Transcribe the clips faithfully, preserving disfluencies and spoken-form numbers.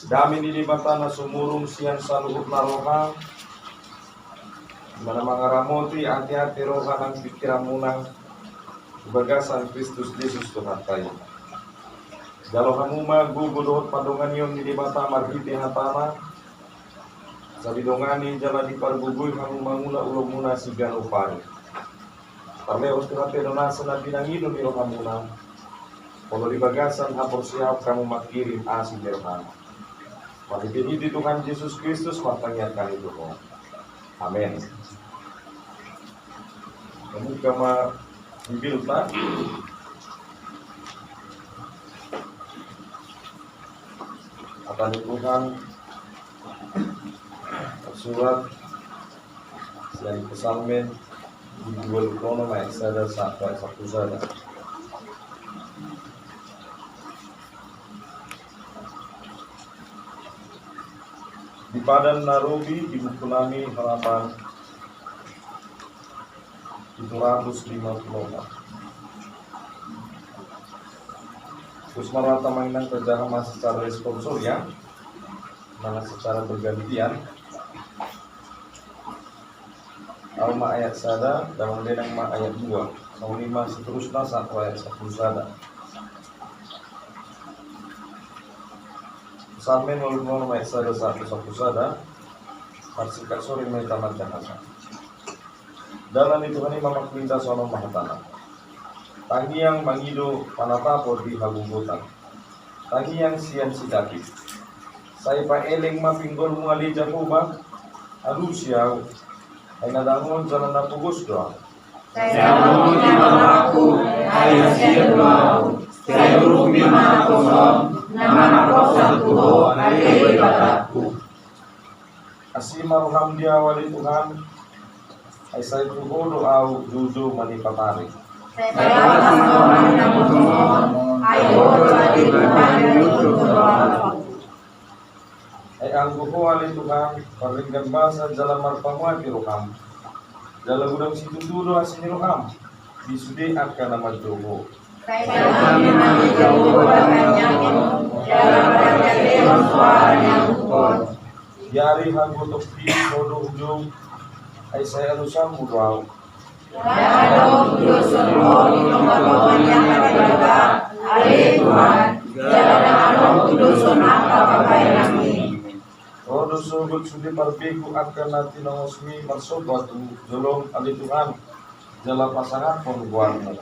Dame ni Debata na sumurung sian saluhut na roha, di na mangaramoti ateate, roha nang pingkiranmuna di bagasan Kristus Jesus Tuhanta i. Jalo hamu ma gogo dohot pandonganion ni Debata marhite hatana, asa didongani jala dipargogoi hamu mangula ulaonmuna siganup ari. Parlehon Tuhanta do nasa na pinangido ni rohamuna, molo di bagasan haporseaon hamu mangkirim asi ni rohana. Marhitehite Tuhan Jesus Kristus martangiang hami tu Ho. Amen. Hamu ma Bibelta. Hata ni Tuhan tarsurat sian Psalmen dua pulu onom ayat sada sahat tu ayat sampulu sada. Di Padan na Robi, di buku nami halaman pitu ratus lima pulu opat. Terus marata ma inang, tajaha ma secara responsorial, mana secara bergantian. Au ma ayat sada, damang dainang ma ayat dua. Songon i ma seterusna sahat tu ayat sampulu sada. Psalmen walu pulu onom ayat sada sahat tu sampulu sada. Parsingkat sori ma hita manjaha. Dalan ni Tuhan i mamangku hita, songon on ma hatana: Tangiang mangido panatapon di hagogotan. Tangiang sian si Daud. Sai paeleng ma pinggolmu ale Jahowa, alusi au. Ai na dangol jala na pogos do au. Sai dangol ma rohangku, ai asi do au. Sai uruk ma naposom, na manaposan tu Ho ale Debatangku. Asi ma roham di au ale Tuhan, ai sai tu Ho do au joujou manipat ari. Sai pasu ma roham na manaposom, ai Ho do ale Tuhan joujou manipat ari. Ai anggo Ho ale Tuhan, pardenggan basa jala marpamuati roham. Jala godang situtu do asi ni roham di sude angka na manjou Ho. Sai dangani ma ale Jahowa tangiangku, jala parjolo soara ni angguhon. Di ari hagogotonku Ho do hujou, ai sai alusanmu do au. Ndang adong hudoshon Ho di tongatonga ni angka debata, ale Tuhan, jala ndang adong hudoshon angka pambahenanmi. Ho do sogot sude parbegu angka na tinongosmi marsomba tu jolom ale Tuhan, jala pasahathon goarmu.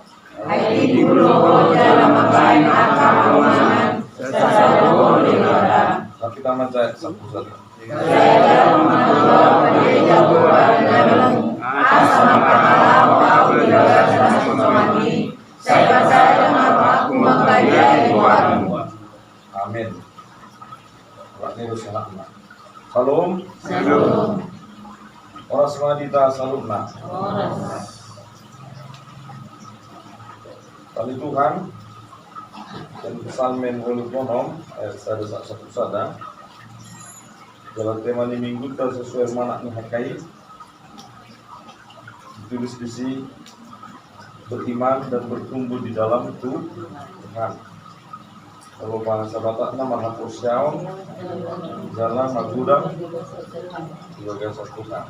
Ai tinggur do Ho jala mambahen angka harumanan, sasada Ho do Debata. Tapi taman jaya sapusan. Jala jalo ma Ho ale Jahowa, asa mangkaholongi au di bagasan hasintonganmi, sai pasahathon ma rohangku mangkaliat goarmu. Amen. Wak ni rusak na. Shalom. Shalom. Horas ma di hita saluhutna. Horas. Hata ni Tuhan, sian Psalmen walu pulu onom ayat sada sahat sampulu sada. Jala tema ni mingguta sesuai manat ni H K I. Ditulis disi, beriman dan bertumbuh di dalam Tuhan. Molo bahasa Batakna, marhaporseaon jala magodang di bagasan Tuhan.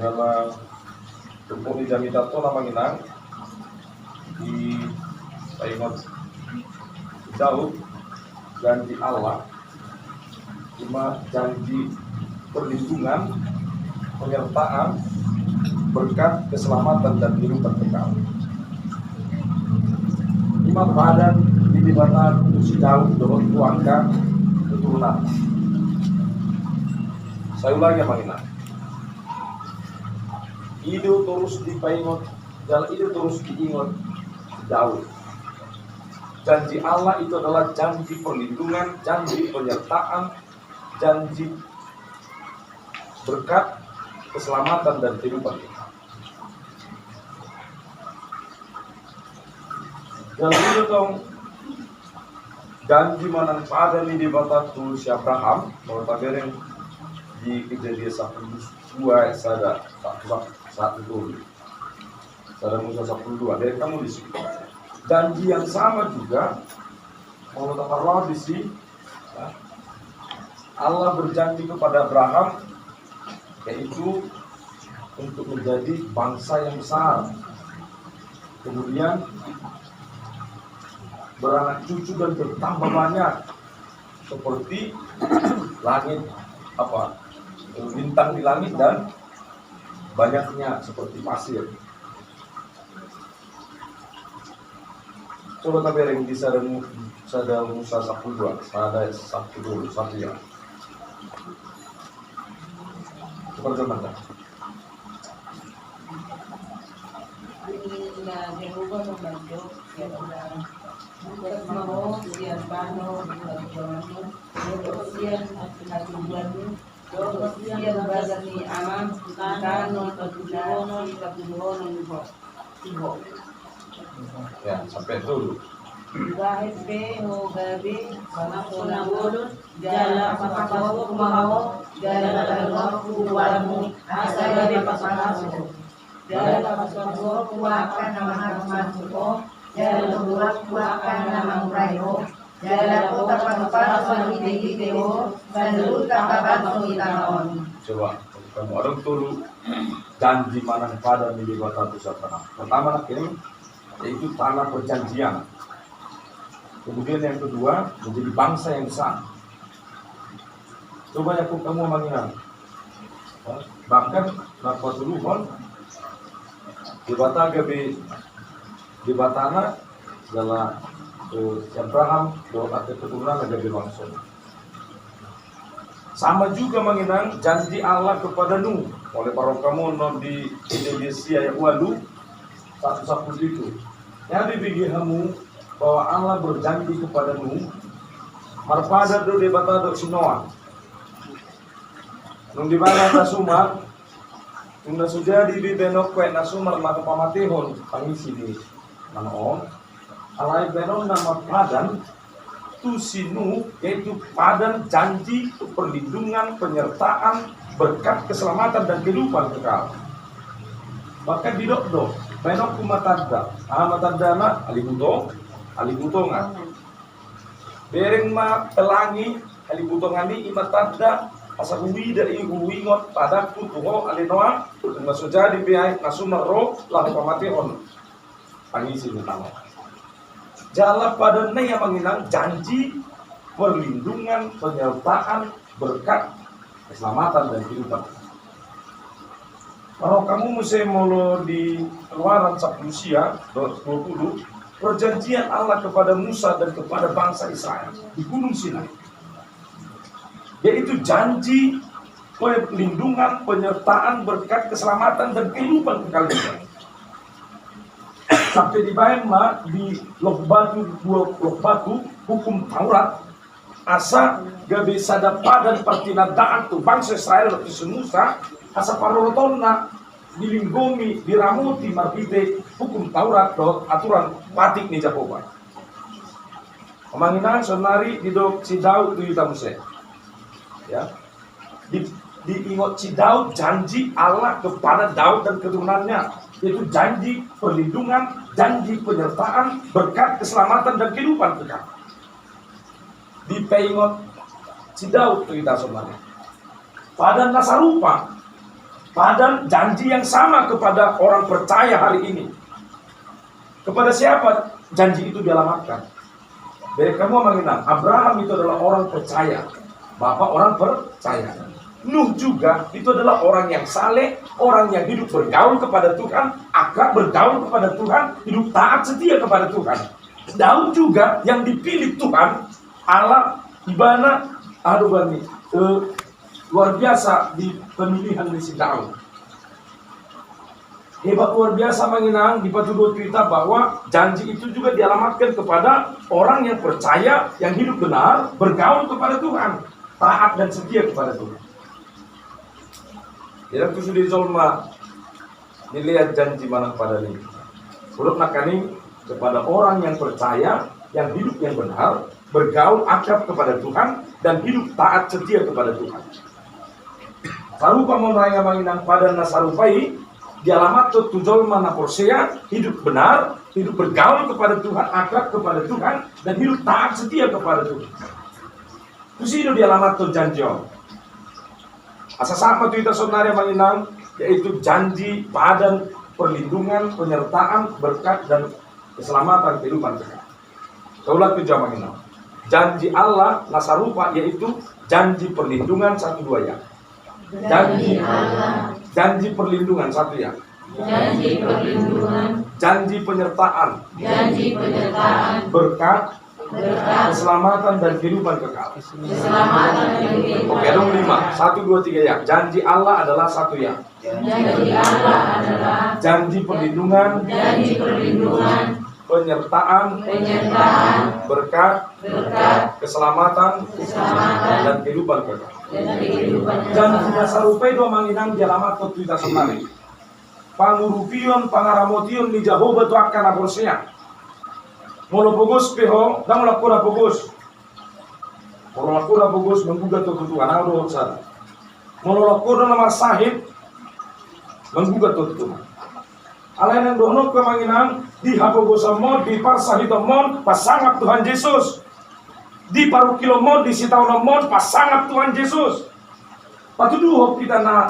Jala turpuk ni jamitanta on, amang inang, dipaingot Daud, janji Allah, ima janji perlindungan, penyertaan, berkat, keselamatan, dan kehidupan kekal. Ima padan ni Debata tu si Daud dohot tu angka keturunan. Saya ulangi, amang inang. I do torus dipaingot, jala i do torus diingot Daud. Janji Allah itu adalah janji perlindungan, janji penyertaan, janji berkat, keselamatan, dan kehidupan kekal. Jala i do tong janji manang padan ni Debata tu si Abraham, molo tabereng di Kejadian sampulu dua ayat sada, sahat tu tolu. Sada Musa sapuluh dua, dari kamu di sini. Janji yang sama juga, kalau tak perlu di sini, ya. Allah berjanji kepada Abraham, yaitu untuk menjadi bangsa yang besar. Kemudian beranak cucu dan bertambah banyak seperti langit, apa, bintang di langit dan banyaknya seperti pasir. Coba tabereng di sada Mu-, sada Musa sapuluh dua, sada sapuluh dua, satu ya. Coba coba. Inna Jahowa mambahen, ya Allah. Bukas ma ho sian tano, sian hatubuanmu, dohot sian bagas ni amam, tano patuduhonon, patuduhonon ho. Ho. Ya, sampai dulu. Bahen pe ho gabe bangso na bolon, jala pasahathon ma ho, jala tanohon tu goarmu, asa gabe pasahathon ho. Jala pasahathon ho angka na mangaku-ngaku ho, jala pasahathon ho angka na mangurai ho, jala pasahathon ho marhite-hite ho, saluhut angka bangso di tano on. Coba, kamu ada tolu janji manang padan ni Debata tu sapa. Pertama, nangkin, yaitu tanah perjanjian. Kemudian yang kedua, menjadi bangsa yang sah. Coba ya, kamu manginang. Bahkan, na patoluhon, Debata gabe, Debata na, jala, eh, Abraham, dohot angka keturunanna gabe bangso. Sama juga manginang janji Allah kepada Nuh. Oleh parrohamu non di Indonesia ya, walu, satu sapuluh itu. Ya, dibege hamu bahwa Allah berjanji kepada Nuh, marpadan do Debata dohot si Noah. Nunga dibahen na sumar, nunga so jadi be bahenonku aek na sumar laho pamatehon pangisi ni tano on. Alai bahenonna marpadan tu si Nuh, yaitu padan janji perlindungan, penyertaan, berkat, keselamatan, dan kehidupan kekal. Bahkan didok do, bahenonku ma tanda, aha ma tandana, halibuto-, halibutongan. Bereng ma pelangi, halibutongan i, i ma tanda, asa huida i, huingot padanku tu ho ale Noah, nunga so jadi be aek na sumar ro laho pamatehon pangisi ni tano. Jala padan na i manginang janji perlindungan, penyertaan, berkat, keselamatan, dan kehidupan. Kalau kamu muse molo di Keluaran sapuluh sia, dua puluh, perjanjian Allah kepada Musa dan kepada bangsa Israel di Gunung Sinai. Yaitu janji perlindungan, penyertaan, berkat, keselamatan, dan kehidupan kekal. Sampai dibahen ma di Loh Batu, dua Loh Batu, hukum Taurat, asa gabe sada padan partinandaan tu bangso Israel dohot si Musa, asa parorotonna dilinggomi, diramoti marhite hukum Taurat dohot aturan patik ni Jahowa. Manginang saonari didok si Daud tu hita muse. Ya. Di, diingot si Daud janji Allah kepada Daud dan keturunannya, yaitu janji perlindungan, janji penyertaan, berkat, keselamatan, dan kehidupan kekal. Dipaingot si Daud tu hita saonari. Padan na sarupa, padan janji yang sama kepada orang percaya hari ini. Kepada siapa janji itu dialamatkan? Bereng hamu manginang, Abraham itu adalah orang percaya. Bapa orang percaya. Nuh juga itu adalah orang yang saleh, orang yang hidup bergaul kepada Tuhan, akrab bergaul kepada Tuhan, hidup taat setia kepada Tuhan. Daud juga yang dipilih Tuhan, Allah, ibana, aduh, bani, eh, luar biasa di pemilihan ni si Daud. Hebat luar biasa manginang, dipatuduhon tu hita bahwa janji itu juga dialamatkan kepada orang yang percaya, yang hidup benar, bergaul kepada Tuhan, taat dan setia kepada Tuhan. Jadi, tu sude jolma dilehon janji manang padan i. Hudok nangkaning kepada orang yang percaya, yang hidup yang benar, bergaul akrab kepada Tuhan, dan hidup taat setia kepada Tuhan. Sarupa ma manginang padan na sarupa i, dialamathon tu jolma na porsea, hidup benar, hidup bergaul kepada Tuhan, akrab kepada Tuhan, dan hidup taat setia kepada Tuhan. Tusi do dialamathon janji on. Asa sahat ma tu hita saonari amang inang, yaitu janji padan, perlindungan, penyertaan, berkat, dan keselamatan, kehidupan kekal. Taulak tu amang inang. Janji Allah na sarupa, yaitu janji perlindungan, satu dua ya. Janji, janji perlindungan, satu ya. Janji perlindungan. Janji penyertaan. Janji penyertaan. Berkat. Berkat. Keselamatan dan kehidupan kekal. Keselamatan dan kehidupan. Oke, dong lima. Satu, dua, tiga ya. Janji Allah adalah satu ya. Janji Allah adalah. Janji perlindungan. Janji perlindungan. Penyertaan. Penyertaan. Berkat. Berkat. Keselamatan. Keselamatan. Dan kehidupan kekal. Dan kehidupan kekal. Janji na sarupa i do amang inang dialamathon tu hita saonari. Pangurupion, pangaramotion ni Jahowa tu angka na porsea. Molo pogos pe ho, ndang holan ho na pogos. Molo holan ho na pogos, manggugat ho tu Tuhan, au dohot sada. Molo holan ho do na marsahit, manggugat ho tu Tuhan. Alai naeng dohononku amang inang, di hapogosanmon, di parsahitonmon, pasangap Tuhan Jesus. Di parungkilonmon, di sitaononmon, pasangap Tuhan Jesus. Patuduhon hita na,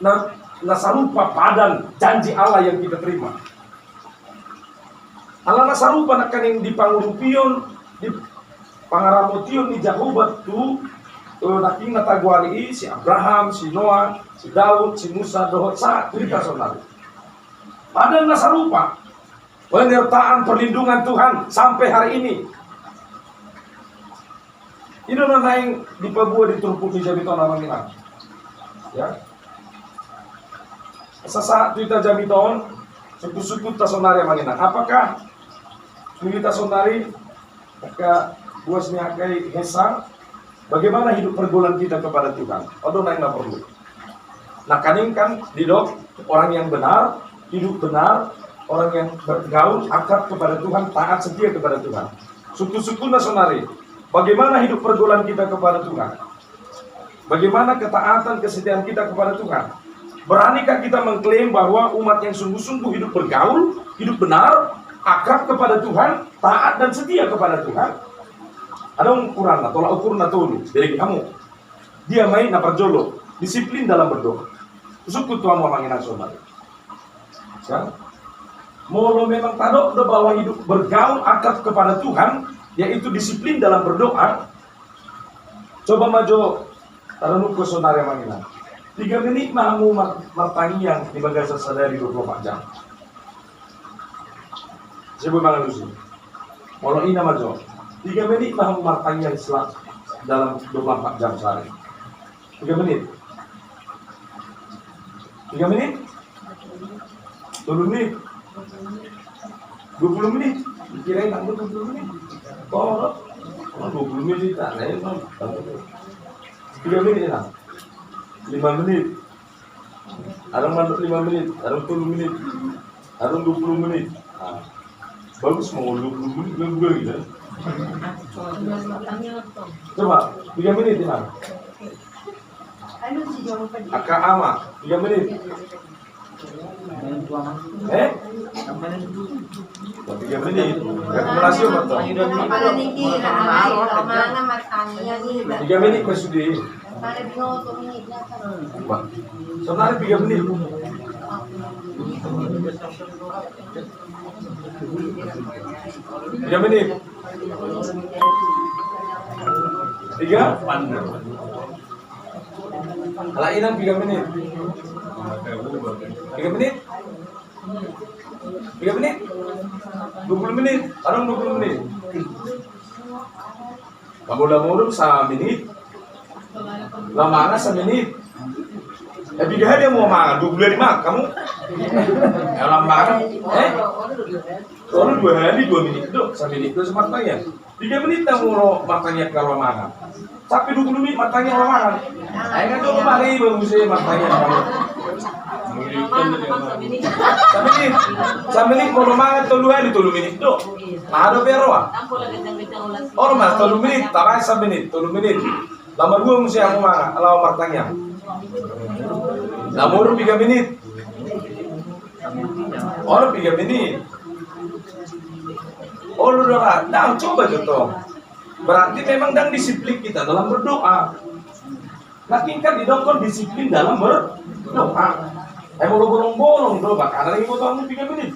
na, na sarupa padan janji Allah yang kita terima. Ala na sarupa nangkaning di pangurupion, di pangaramotion ni Jahowa tu, eh, nangkin na tagoari i, si Abraham, si Noa, si Daud, si Musa, dohot sahat tu hita saonari. Padan na sarupa. Penyertaan perlindungan Tuhan sampai hari ini. I do na naeng dipaboa di turpuk ni jamita on amang inang. Ya. Asa sahat tu hita jamita on, sungkun-sungkunta saonari amang inang. Apakah tu hita saonari, angka boas ni angka i hesa, bagaimana hidup pergaulan kita kepada Tuhan? On do naeng na porlu. Nangkaning kan didok orang yang benar, hidup benar, orang yang bergaul akrab kepada Tuhan, taat setia kepada Tuhan. Sungkun-sungkunna saonari, bagaimana hidup pergaulan kita kepada Tuhan? Bagaimana ketaatan, kesetiaan kita kepada Tuhan? Beranikah kita mengklaim bahwa umat yang sungguh-sungguh hidup bergaul, hidup benar, akrab kepada Tuhan, taat dan setia kepada Tuhan? Adong ukuranna, tolak ukurna tolu. Jadi kamu, dia main na parjolo, disiplin dalam berdoa. Sungkun tu hamu amang inang saonari. Ya. Molo memang tadok do bahwa hidup bergaul akrab kepada Tuhan, yaitu disiplin dalam berdoa. Coba ma jo, tadok nunga saonari amang inang. Tiga menit ma hamu mar-, martangiang di bagasan sadari dua puluh empat jam. Saya boleh mangalusi. Molo i na ma jo. Tiga menit ma hamu martangiang sela-, dalam dua puluh empat jam sehari. Tiga menit. Tiga menit? Tolu menit? Dua puluh menit? Kira i nang dua puluh menit? Oh, oh, dua puluh menit, ah, lain, Bang. Tiga menit, ya? Lima menit. Adong mandok lima menit, adong tolu menit, adong dua puluh menit. Ah. Bagus, mau dua puluh menit, dua puluh menit, ya? Coba, tiga menit, ya. Angka ama, tiga menit. Eh? Tiga menit. Kalkulasi apa tuh? Tiga menit, Mas Sudi. Wah, sebenarnya tiga menit. Tiga menit. Tiga? Ala inang tiga menit. Tiga menit? Tiga menit? Dua puluh menit? Adong dua puluh menit? Kamu udah ngurung samenit. Laho mangan samenit. Eh, piga hali hamu mangan? Dua puluh lima, kamu? Eh, laho mangan. Eh? Soalnya dua hali, dua menit do, samenit do, semartangiang. Tiga menit hamu laho martangiang laho mangan. Sampe dua puluh menit martangiang laho mangan. Ai nga jo mari ba muse martangiang. Samenit. Samenit molo mangan tolu hali, tolu menit do. Aha do pe roha? Ormas, tolu menit, tambahi samenit, tolu menit. Laho marua muse hamu mangan, laho martangiang. Laho marua piga menit. Olo, piga menit. Olo, dua. Nah, coba contoh. Berarti memang dang disiplin kita dalam berdoa. Nangkin kan didok on disiplin dalam berdoa. Eh, molo bolong-bolong do, makana lagi potongmu piga menit.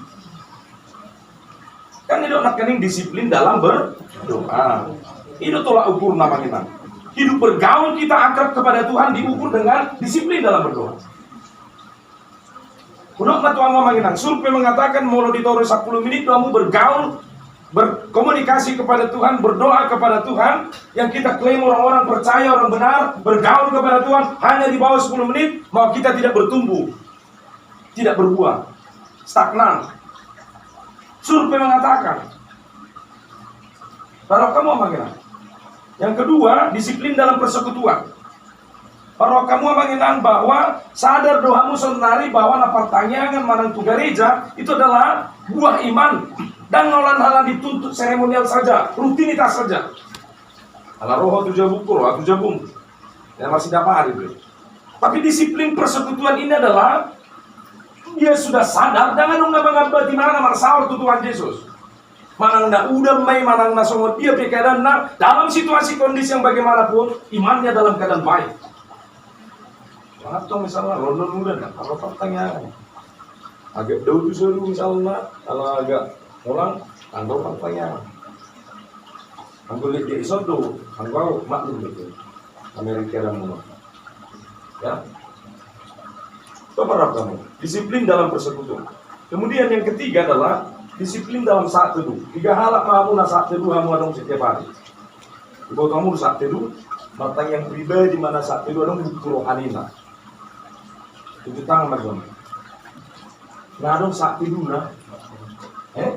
Kan didok nangkin disiplin dalam berdoa. I do tolak ukurna, Amang Inang. Hidup bergaul kita akrab kepada Tuhan diukur dengan disiplin dalam berdoa. Hudok ma tu hamu, Amang Inang, survei mengatakan molo di toru sampulu menit do hamu bergaul, berkomunikasi kepada Tuhan, berdoa kepada Tuhan, yang kita klaim orang-orang percaya, orang benar, bergaul kepada Tuhan, hanya di bawah sepuluh menit, maka kita tidak bertumbuh, tidak berbuah, stagnan. Survei mengatakan. Parrohahon hamu, Amang Inang. Yang kedua, disiplin dalam persekutuan. Parrohahon hamu, Amang Inang, bahwa sadar do hamu saonari bahwa na partangiangan manang tu gareja itu adalah buah iman. Dang holan hal dituntut seremonial saja, rutinitas saja. Ala ro ho tu jabungku, ro ho tu jabungku. Ya, masih dapat hari itu. Tapi disiplin persekutuan ini adalah dia sudah sadar, dang adong na mangambati manang na marsaor tu Tuhan Jesus. Manang na udan ma i, manang na songon dia pe keadaanna, dalam situasi kondisi yang bagaimanapun, imannya dalam keadaan baik. Manang tong misalna, rondon udan, na, kalau partangiangan. Agak dao tu solu misalna, kalau agak molang, tanpa partangiangan. Anggo liat dia ison do, anggo au maklum do. Amerika dan molang. Ya. Coba rap kamu. Disiplin dalam persekutuan. Kemudian yang ketiga adalah disiplin dalam saat teduh. Piga halak ma hamu na saat teduh hamu adong setiap hari. Diboto hamu do saat teduh, martangiang pribadi ma na saat teduh adong buku rohanina. Tunjuk tangan ma jom. Na adong saat teduhna. Eh?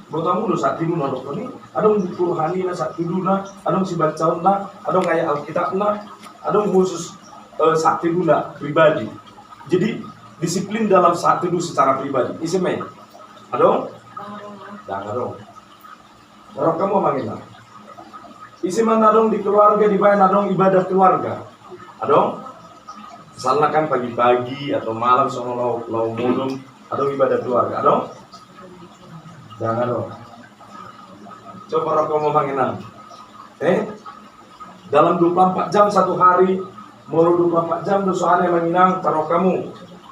Boto hamu do saat teduhna, adong toni. Adong buku rohanina saat teduhna, adong sibacaonna, adong ayat Alkitabna, adong khusus, eh, saat teduhna pribadi. Jadi disiplin dalam saat teduh secara pribadi. Ise ma i? Adong? Dang adong. Parrohahon hamu, Amang Inang. Ise ma na adong di keluarga dibaen adong ibadah keluarga? Adong? Misalna kan pagi-pagi atau malam songon laho, laho modom, adong ibadah keluarga. Adong? Dang adong. Coba parrohahon hamu, Amang Inang. Eh? Dalam dua puluh empat jam satu hari, molo dua puluh empat jam do sahari, Amang Inang, parrohahon hamu.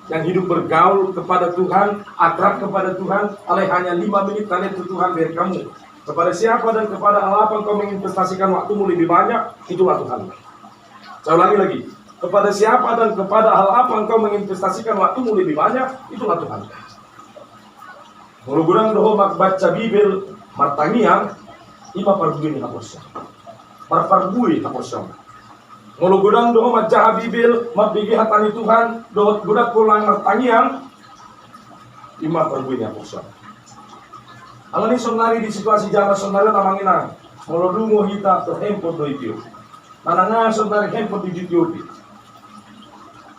Yang hidup bergaul kepada Tuhan, akrab kepada Tuhan, alai hanya lima menit tale tu Tuhan, bereng hamu. Kepada siapa dan kepada hal apa engkau menginvestasikan waktumu lebih banyak, itulah Tuhan. Saya ulangi lagi. Kepada siapa dan kepada hal apa engkau menginvestasikan waktumu lebih banyak, itulah Tuhan. Molo godang do ho mambaca Bibel martangiang, i ma parbue ni haporseaon. Marparbue haporseaon. Molo godang do ho manjaha Bibel, mambege hata ni Tuhan, dohot godang ho lang martangiang, i ma parbue ni haporseaon. Alani saonari di situasi jaman saonari, Amang Inang, molo dungo hita tu handphone do i tio. Manang aha saonari handphone di YouTube i.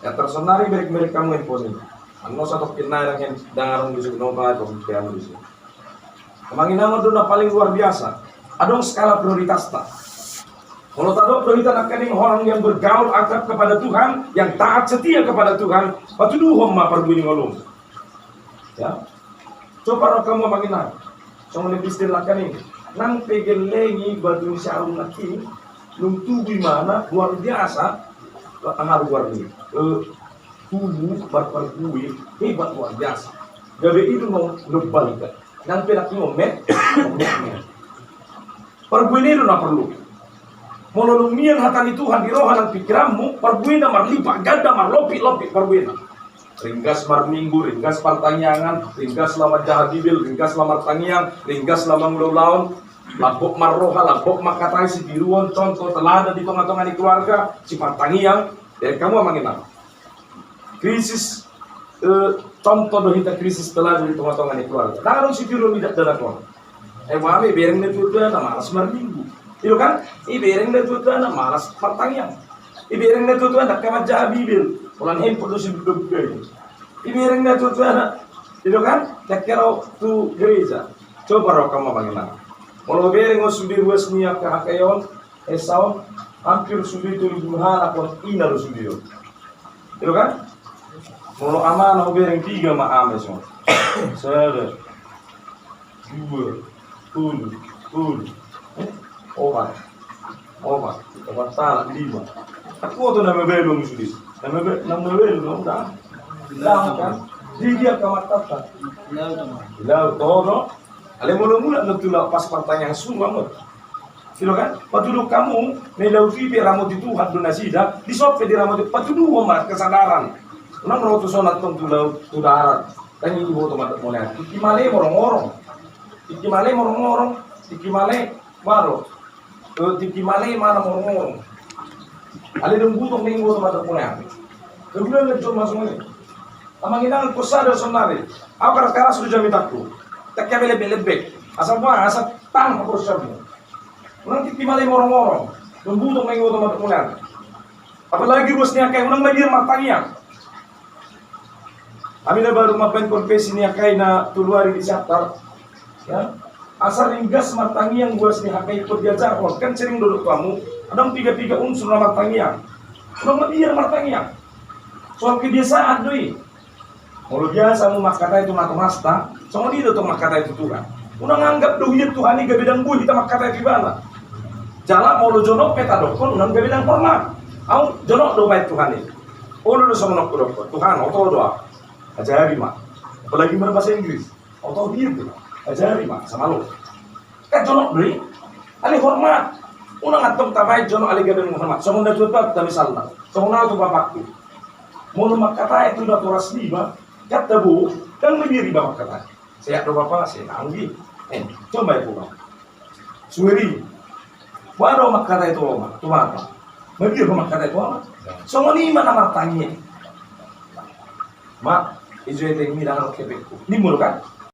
Ya, tar saonari bereng-bereng hamu handphone i. Annon satongkin nai dang, dang adong di suku nopa, adong di suku. Amang Inang, on do na paling luar biasa. Adong skala prioritas ta. Molo tadok do hita nangkaning orang yang bergaul akrab kepada Tuhan, yang taat setia kepada Tuhan, patuduhon ma parbue ni ngolum. Ya. Coba parrohahon hamu, Amang Inang. Songon epistel nangkaning. Nang pe gelleng i batu ni siarum nangkin, dung tubu imana luar biasa. Latang haru luar ni. Eh, tubu marparbue, hebat luar biasa. Gabe i do nang nobal ikan. Nang pe nangkin omet, omet. Parbue i do na porlu. Molo dung mian hata ni Tuhan di roha nang pikiranmu, parbue na marlipat ganda, marlopit-lopit parbue na. Ringgas marminggu, ringgas partangiangan, ringgas laho manjaha Bibel, ringgas laho martangiang, ringgas laho mangula ulaon, lambok marroha, lambok mangkatai, sitiruon, contoh teladan di tonga-tonga ni keluarga, sipartangiang, bereng hamu, Amang Inang. Krisis, eh, contoh do hita krisis teladan di tonga-tonga ni keluarga. Dang adong sitiruon ni dakdanak on. Eh, boha ma ibereng na tua-tuana malas marminggu. I do kan? Ibereng na tua-tuana malas martangiang. Ibereng na tua-tuana dang manjaha Bibel. Holan handphone do sibuka-buka i. Ibereng na tua-tuana. I do kan? Dang ro tu gereja. Coba parrohahon hamu, Amang Inang. Molo bereng ho sude ruas ni angka H K I on, esa on, hampir sude tolu pulu halak on, ina do sude on. I do kan? Molo amana hubereng, tiga ma ame, songon sada, dua, tolu, tolu, eh, opat, opat, opat, salah, lima. Angkup do na mabalu sude. Na mabalu, na mabalu, na udah. Udah, kan? Di dia kamar tata. Udah, udah. Udah, toho, no? Alai molo mulak na tu laut, pas martangiang, suru ma. Ilo kan, patuduk hamu, na i laut i pe ramoti Tuhan do nasida, di son pe diramoti, patuduhon ma kesadaran. Unang ro tu son antong tu laut, tu darat. Kan i diboto mandok mauliate. Tingki male morong-morong. Tingki male morong-morong. Tingki male baru. Eh, tingki male manang morong-morong. Alai dung butong, dung i diboto mandok mauliate. Kemudian ngejol masuk ini. Amang inang, angkup sada sonari. Au karas-karas do jamitangku. Tangkas lebek-lebek. Asa buah, asa tang haporseaonmu. Unang tingki male morong-morong. Dung butong, dung i diboto mandok mauliate. Apalagi ruas ni angka i, unang mabiar martangiang. Hami na baru mambahen konfesi ni angka i na tolu ari di Siantar. Ya. Asa ringgas martangiang ruas ni angka i, ingkon diajarhon, kan sering do didok tu hamu, adong piga-piga unsur na martangiang. Unang mabiar martangiang. Soal kebiasaan do i. Molo biasa hamu mangkatai tu natorasta, songon i do tong mangkatai tu Tuhan. Unang anggap do hita Tuhan i gabe ndang boi hita mangkatai tu Ibana. Jala molo jonok pe tadokkon, unang gabe ndang hormat. Au jonok do baen Tuhan i. Olo do songon on hudokkon, Tuhan, oto do au. Ajari ma. Apalagi marbahasa Inggris. Oto, dia tu. Ajari ma, sama lo. Kan jonok do i. Alai hormat. Unang antong tabaen jonok alai gabe ndang hormat. Songon na tu bapakta misalna. Songon au tu bapakku. Molo mangkatai tu natoras niba, kan tabo, ndang mabiar iba mangkatai. Sehat do bapa, sehat, anggi. Eh, coba ya, Bapa. Sueri. Boha do mangkatai tu ama, tu bapa? Mabiar do mangkatai tu ama? Songon i ma na martangiang. Ma, ijo hepengmi, ndang ro hepengku. Ninmu do kan?